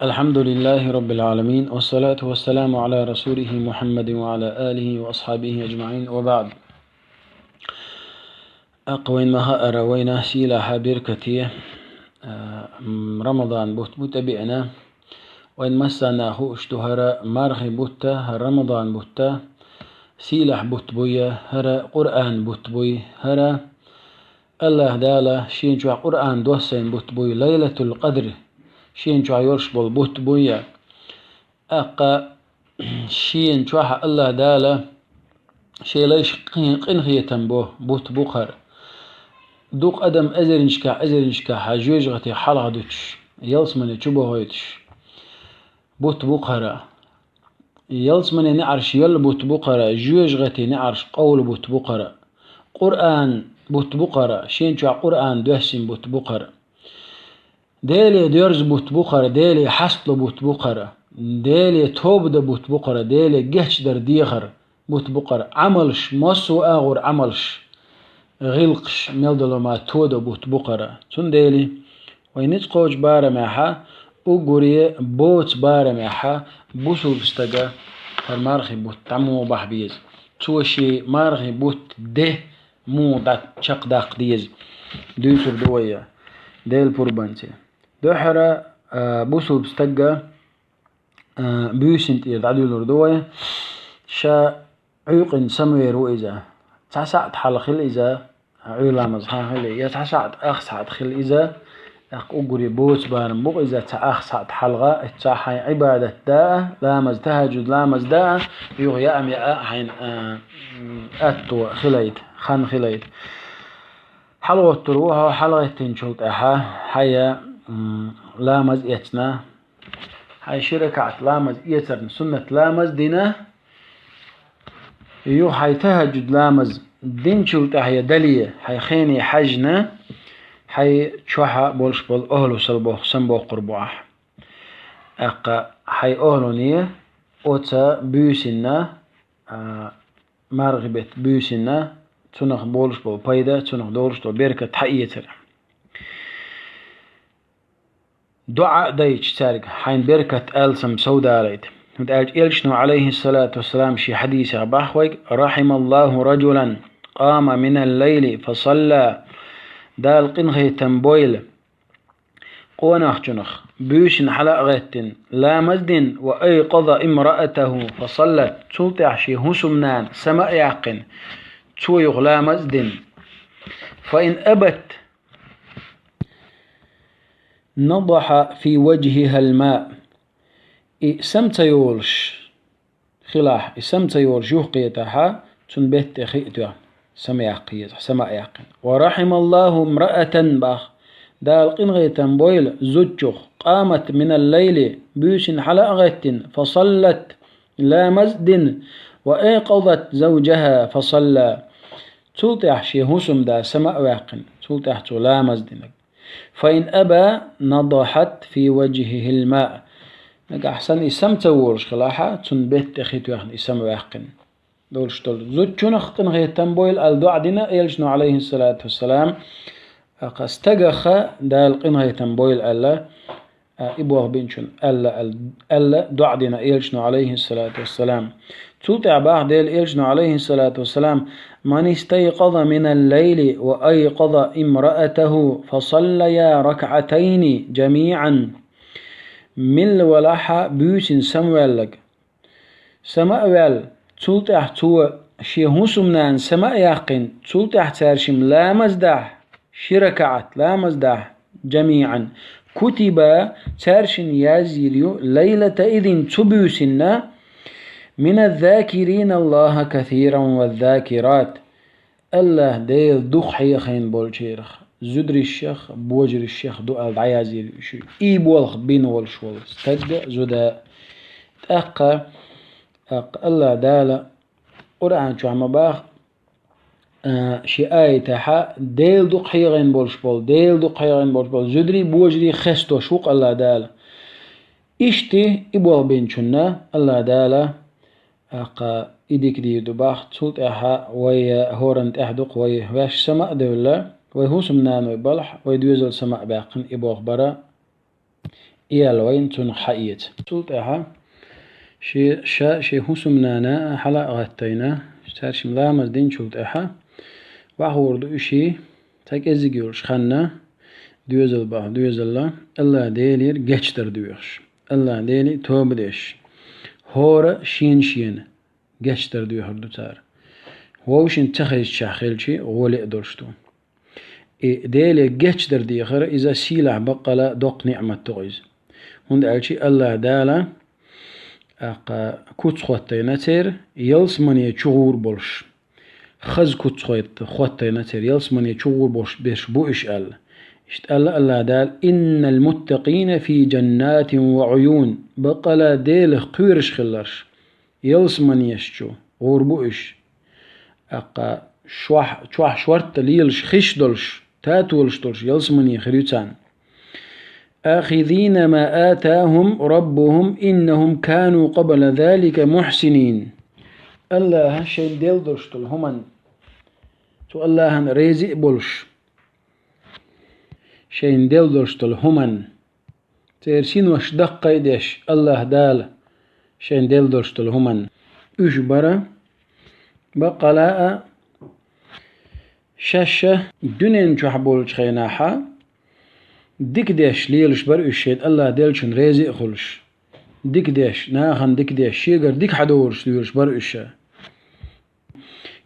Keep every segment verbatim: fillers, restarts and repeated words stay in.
الحمد لله رب العالمين، والصلاة والسلام على رسوله محمد وعلى آله وأصحابه أجمعين، وبعد. ТӀаккха вайна ма хаара, вайна сийлахьа, беркате, а, м, Рамадан бутт бу тӀебеана. Вайна массанна хууш ду хӀара мархий бутт, хӀара Рамадан бутт сийлахь бутт буй, хӀара Къуръан бутт буй, хӀара АллахӀ Дала Шен чохь Къуръан доссийна бутт буй, Лайлатул Къадр Шен чохь йолуш болу бутт буй. ТӀаккха Шен чохь АллахӀ Дала Шен лайш къин-, къинхетам бо бутт бу хӀара. Дукха адам эзарнашкахь, эзарнашкахь жоьжахати хьалха дуьтуш, ялсамане чу бохуьйтуш бутт бу хӀара. Ялсамане неӀарш йолу бутт бу хӀара, жоьжахати неӀарш къовла бутт бу хӀара. Къуръан бутт бу хӀара, Шен чохь Къуръан доьссина бутт бу хӀара. Деле доьрзу бутт бу хӀара, Деле хьастало бутт бу хӀара, Деле тоба дан бутт бу хӀара, Деле гечдар дехар бутт бу хӀара, Ӏамалш, массо а агӀор Ӏамалш, гӀиллакхаш мел долу ма тодо бутт бу хӀара. Цундела вай ницкъ кхочу барамехьа, уггаре боцу барамехьа бусулба стага хӀара мархий бутт дӀа муха бахьа беза? Цо шен мархий бутт де муха дӀа чекхдаккха деза? Дуьйцур ду вай Делан пурбанца. Дуьххьара, а, бусулба стага, а, буьйсина тӀера дӀадуьйлур ду вай. Ша Ӏуьйкъина самавер ву иза. Цхьа сахьт хьалха хила иза, Ӏуьйра ламаз хьан хила, я цхьа сахьт ах сахьт хила иза. ТӀаккха уггаре боцу барам бу-кх иза, цхьа ах сахьт хьалха, цхьа хьайн Ӏибадат даа, ламаз, тахӀаджуд ламаз даа, юха яам яа хьайн, а, м, атто хилайта, хан хилайта. ХьалагӀоттур ву хьо, хьалагӀеттинчул тӀаьхьа хьайн, м, ламаз эцна, хьайн ши ракаӀат ламаз эцарна суннат ламаз дина, юха хьайн тахӀаджуд ламаз динчул тӀаьхьа я дале, хьайн хене хьаьжна, хьайн чохьа болуш болу охӀлу сал бох-, самабоккхур бу ахь. ТӀаккха хьайн охӀлуне оцу буьйсинна, а, мархий бетта буьйсинна, цунах болуш болу пайда, цунах долуш долу беркат хьаэцар. ДоӀа а дайча цаьрга, хьайн беркат алсам совдалайта. ХӀунда аьлча Элчано, Ӏалайхиссалату вассалам, шен хьадисехь боху вайга: «رحم الله رجلا قام من الليل فصلى». Дала къинхетам бойла къонахчунах, буьйсина хьала а гӀеттина, ламаз дина, «وأيقظ امرأته فصلت», цул тӀаьхьа шен хӀусамнана сама а яьккхина, цо юха ламаз а дина. «فإن أبت نضح في وجهها الماء». И сама ца йолуш хилахь, и сама ца йолуш юхакхетахь, цунна бетта тӀе хи а тоьхна, сама яккха еза, сама а яьккхина. «ورحم الله امرأة», боху, Дала къинхетам бойла зудчух, «قامت من الليل», буьйсина хьала а гӀеттина, «فصلت», ламаз а дина, «وأيقظت زوجها فصلى». Цул тӀаьхьа шен хӀусамда сама а ваьккхина, цул тӀаьхьа цо ламаз а динарг. «فإن أبى نضحت في وجهه الماء». Нагахь санна и сама ца волуш хилахь, цунна бетта тӀе хи тоьхна и сама ваьккхина долуш долу зудчунах къинхетам бойла аьлла доӀа дина Элчано, Ӏалайхиссалату вассалам. ТӀаккха стагах Дала къинхетам бойла аьлла, а, и болх бинчунна аьлла, аьлла, аьлла доӀа дина Элчано, Ӏалайхиссалату вассалам. Цул тӀаьхьа боху Делан Элчано, Ӏалайхиссалату вассалам: «من استيقظ من الليل وأيقظ امرأته فصليا ركعتين جميعا». Милла валахь буьйсина самаваьлларг, сама а ваьлла, цул тӀаьхьа цо шен хӀусамнана сама а яьккхина, цул тӀаьхьа цаьршимма ламаз а дахь, ши ракаӀат ламаз а дахь, جميعا, «كتبا», цаьршинна язйийр ю, «ليلة إذ», цу буьйсинна, «من الذاكرين الله كثيرا والذاكرات», АллахӀ Дела дукха хьехийна болчарах, зударшех, божаршех ду аьлла дӀаязйийр ю уьш. И болх бина волуш волу стаг а, зуда а. ТӀаккха, тӀаккха АллахӀ Дала Къуръан чохь ма боху, а, шен аятехь, Дела дукха хьехийна болуш болу, Дела дукха хьехийна болуш болу зударий, божарий хестош ву-кх АллахӀ Дала. Иштта и болх бинчунна АллахӀ Дала, тӀаккха, и дика дийр ду боху, цул тӀаьхьа вай хӀоранна тӀехь ду-кх вай ваьш сама а девлла, вай хӀусамнаной балахь, вай доьзал сама а баьккхина и болх бара. и аьлла вайна цунах хьаэца. Цул тӀаьхьа шен ша, шен хӀусамнана а хьала а гӀаттайна, цаьршимма ламаз динчул тӀаьхьа, вахар ду уьш, цхьа кӀеззиг йолчу ханна, доьзал баха доьзалла, АллахӀ Делера гечдар доьхуш, АллахӀ Деле тоба деш, хӀора шена-шена гечдар доьхур ду цара. Вовшийн ца хезачехь хилча, гӀоле а долуш ду. И Деле гечдар дехар, иза сийлахь баккъала доккха ниӀмат ду иза. ХӀунда аьлча АллахӀ Дала, аккха, куц хӀоттайна церан, ялсамане чу гӀур болуш. Хаза куц хӀотт-, хӀоттайна церан, ялсамане чу гӀур болуш берш бу уьш аьлла. Иштта аьлла АллахӀ Дала: «Иннал муттакъина фи жаннатин ва Ӏуюн». Баккъала Делах кхоьруш хилларш, ялсаманеш чу гӀур бу уьш. Аккха, шох-, чохь шортта лелаш хиш долуш, татолаш долуш ялсамане хир ю царна. «Ахизина ма атахум раббухум, иннахум кану къабла залика мухьсинин». АллахӀа шайна делла долуш долу хӀуманна, цу АллахӀана реза а болуш, шайна делла долуш долу хӀуманна, церан синош даккхий а деш, АллахӀ Дала шайна делла долуш долу хӀуманна, уьш бара, баккъала а, шаьш дуьнен чохь болчу хенахь а дика деш лелаш бара уьш, шайна АллахӀ деллачунна реза а хуьлуш, дика деш, нахана дика деш, шегара дика хьадогӀурш лелаш бара уьш.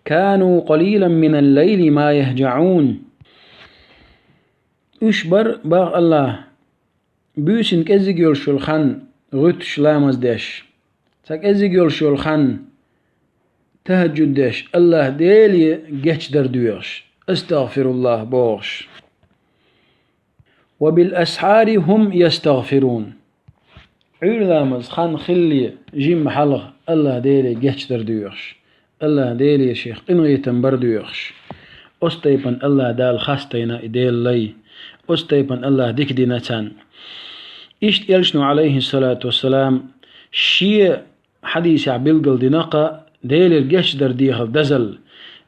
«Кану къалилан минал лайли ма яхӀжаӀун». Уьш бара, боху АллахӀа, буьйсанна кӀеззиг йолуш йолу хан гӀуьттуш ламаз деш, цхьа кӀеззиг йолуш йолу хан тахӀаджуд деш, АллахӀ Деле гечдар доьхуш, астагӀфируллахӀ бохуш. «Ва бил асхьари хӀум ястагӀфирун». Ӏуьйра ламаз хан хиллале, жимма хьалха АллахӀ Деле гечдар доьхуш, АллахӀ Деле шех къинхетам бар доьхуш. Оцу тайпана АллахӀ Дала хастайна и Делан лай, оцу тайпана АллахӀа дика дина царна. Иштта Элчано, Ӏалайхиссалату вассалам, шен хьадисехь билгалдина-кх Делера гечдар дехар дазалла.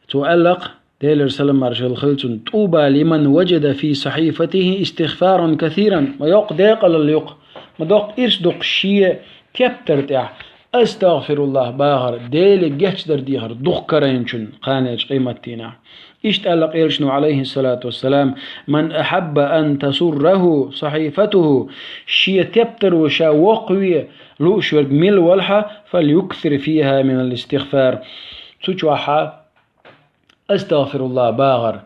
Цо аьлла-кх, Делера салам-маршалла хуьлда цунна: «ТӀуба лиман ваджада фи сахьифатихи истигъфаран касиран». Ма йоккха декъалалла ю-кх, ма доккха ирс ду-кх шен тептар тӀехь астагӀфируллахӀ бахар, Деле гечдар дехар дукха карийначунна кханалерчу къематдийнахь. Иштта аьлла-кх Элчано, Ӏалайхиссалату вассалам: «Ман ахьабба ан тасурраху сахьифатуху», шен тептаро ша воккхаве лууш верг мила валахь а, «фалюксир фиха минал истигъфар». Цу чохь астагӀфируллахӀ бахар,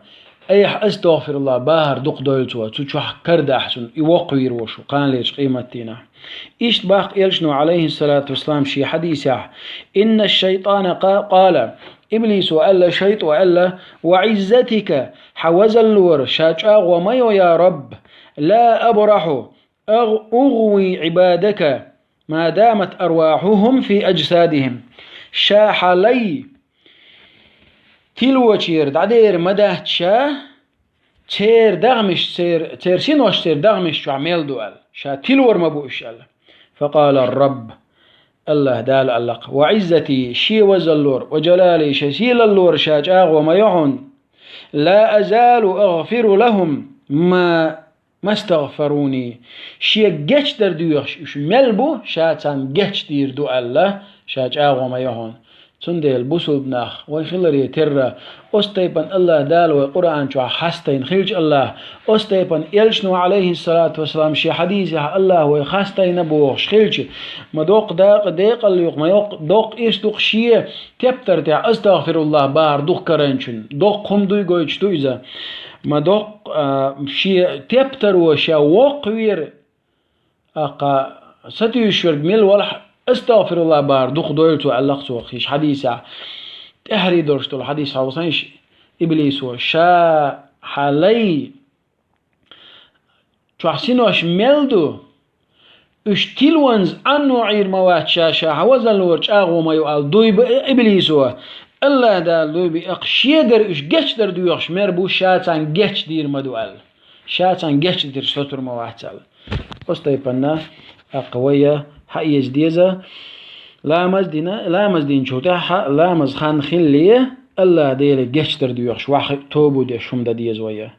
айхьа астагӀфируллахӀ бахар дукха дойла цо, цу чохь карадахь цунна и воккхавийр волуш ву кханалерчу къематдийнахь. Иштта боху Элчано, Ӏалайхиссалату вассалам, шен хьадисехь: «Инна шайтӀана къа-, къала», иблисо аьлла, шайтӀо аьлла: «Ва Ӏиззатика», хьан вазаллора, ша чӀагӀо ма йо, я Рабб, «ла абрахьу агъ-, угъви Ӏибадака ма дамат арвахьухум фи аджсадихим». Ша хьан лай тилочера дӀадер ма дац ша, церан дагӀмаш, церан, церан синош церан дагӀмаш чохь мел ду аьлла. Ша тилор ма бу уьш аьлла. Факъала Рабб, АллахӀ Дала аьлла-кх: «Ва Ӏиззати», шен вазаллора, «ва жалали», шен сийлаллора ша чӀагӀо ма йо хьуна: «ла азалу агъфиру лахум ма мастагъфаруни». Шен гечдар доьхуш уьш мел бу, ша царна гечдийр ду аьлла, ша чӀагӀо ма йо хьуна. Цундела, бусулба нах, вай хиларе терра, оцу тайпана АллахӀ Дала вай Къуръан чохь хастайна хилча АллахӀа, оцу тайпана Элчано, Ӏалайхиссалату вассалам, шен хьадисехь АллахӀа вай хастайна бохуш хилча, ма доккха дакъа декъалла ю-кх, ма йоккха доккха ирс ду-кх шен тептар тӀехь астагӀфируллахӀ бахар дукха карийначунна. Доккха хӀума дуй гойтуш ду иза. Ма доккха, а, шен тептаро ша воккхавера, аккха, сатуьйсуш верг мила валахь а, астагӀфируллахӀ бахар дукха дойла цо аьлла-кх цо, кхечу хьадисехь. ТӀаьхьарий долуш долу хьадис хьовсийша, иблисо: «Ша хьан лай чохь синош мел ду, уьш тилонза Ӏанно Ӏийр ма вац ша, ша хьан вазаллора чӀагӀо ма йо», аьлла дуй бан иблисо. АллахӀ Дала дуй бан, аккха, шегара уьш гечдар доьхуш мер бу, ша царна гечдийр ма ду аьлла. Ша царна гечдитарш соцур ма вац аьлла. Оцу тайпана, аккха, вай хьаэца деза, ламаз дина, ламаз динчул тӀаьхьа, ламаз хан хиллале, АллахӀ Деле гечдар доьхуш, ваха тоба деш хӀума дан деза вай.